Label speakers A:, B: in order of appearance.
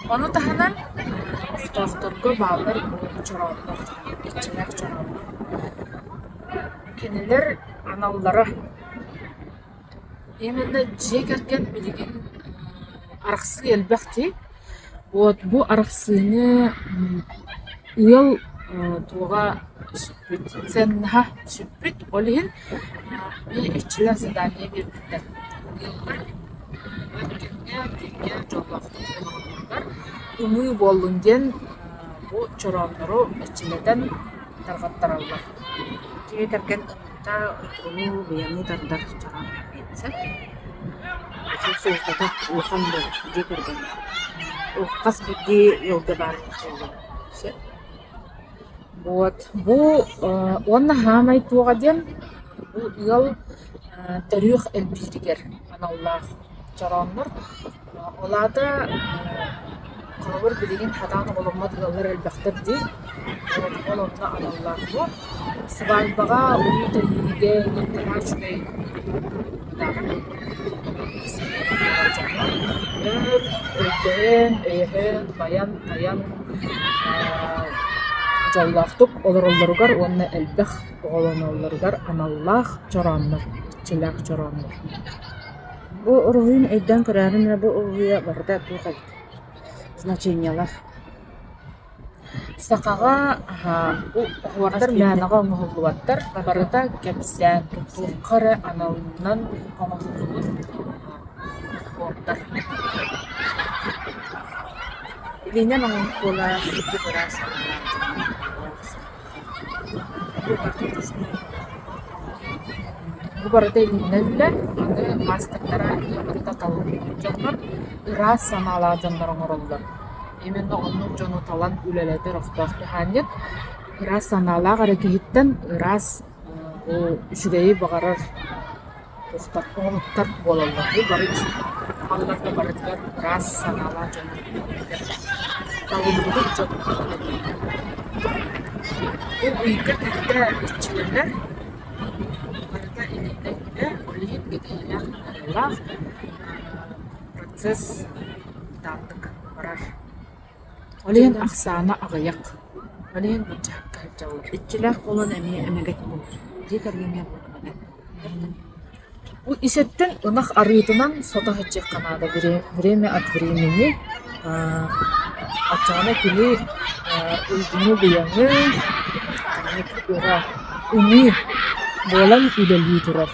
A: Ону таһынан охтоохторго бааллар чорооннор, иччилээх чорооннор. Кинилэр аналлара именно дьиэ кэргэн билигин арахсыы элбэх дии. Вот бу арахсыыны ыал туоҕа сүппүт, ценноһа сүппүт. Ол иһин иччилэр задание биэрбиттэр. Ыаллар өр кэмҥэ бииргэ дьоллоохтук олороллоругар ымыы буоллун диэн бу чорооннору иччилэтэн тарҕаттараллар.
B: Дьиэ кэргэн ымыыта уйгуну, быйаҥы тардар чороон диэн Ити суолтата улахан буолар дьиэ кэргэҥҥэ. Хас биирдии ыалга баар буолуон сөп.
A: Вот бу уонна хаамай туоҕа диэн бу ыал төрүөх элбииригэр аналлаах чорооннор. Ол аата холобур билигин хатаан оҕоломмот ыаллар элбэхтэр дии. Ол онно аналлаах бу. Сыбаайбаҕа уруу тэрийиигэ наһаа үчүгэй Өр өйдөһөн, өйөһөн, байан-тайан дьоллоохтук олороллоругар уонна элбэх оҕолоноллоругар аналлаах чорооннор, иччилээх чорооннор.
B: Бу уруһуйун өйдөөн көрөөрүн эрэ бу уруһуйа барыта туох эбит значениелаах.
A: Сахаҕа бу оһуордар мээнэҕэ оҥоһуллубаттар, барыта кэпсээн, туохха эрэ аналынан оҥоһуллубут оһуордар.
B: Илиинэн оҥоһук буола сырдык ыраас
A: Бу барыта илиинэн үлэ, аны маастардара барыта талыллыбыт дьоннор, ыраас санаалаах дьоннор оҥороллор. Именно оннук дьону талан үлэлэтэр охтоох түһээнньит ыраас санаалаах эрэ киһиттэн ыраас бу үчүгэйи баҕарар туохтар оҥоһуктар буолаллар. Бу бары алларга барытыгар ыраас санаалаах дьон талыллыбыт дьон үлэлииллэр. Бу ыйга биирдэ иччилэнэр, барыта илиинэн үлэ, ол иһин кэтэһиилээх наадалаах процесс бытааннык барар. Ол иһин ахсаана аҕыйах. Ол иһин быдьаһыкка сылдьаллар.
B: Иччилээх буолан эмиэ эмэгэт буолар. Дьиэ кэргэҥҥэ буолан эмэгэт буолар.
A: Бу ис өттүн ынах арыытынан сото сылдьыахха наада время от времени оччоҕуна кини уйгуну-быйаҥы ыныы буолан үлэлии турар.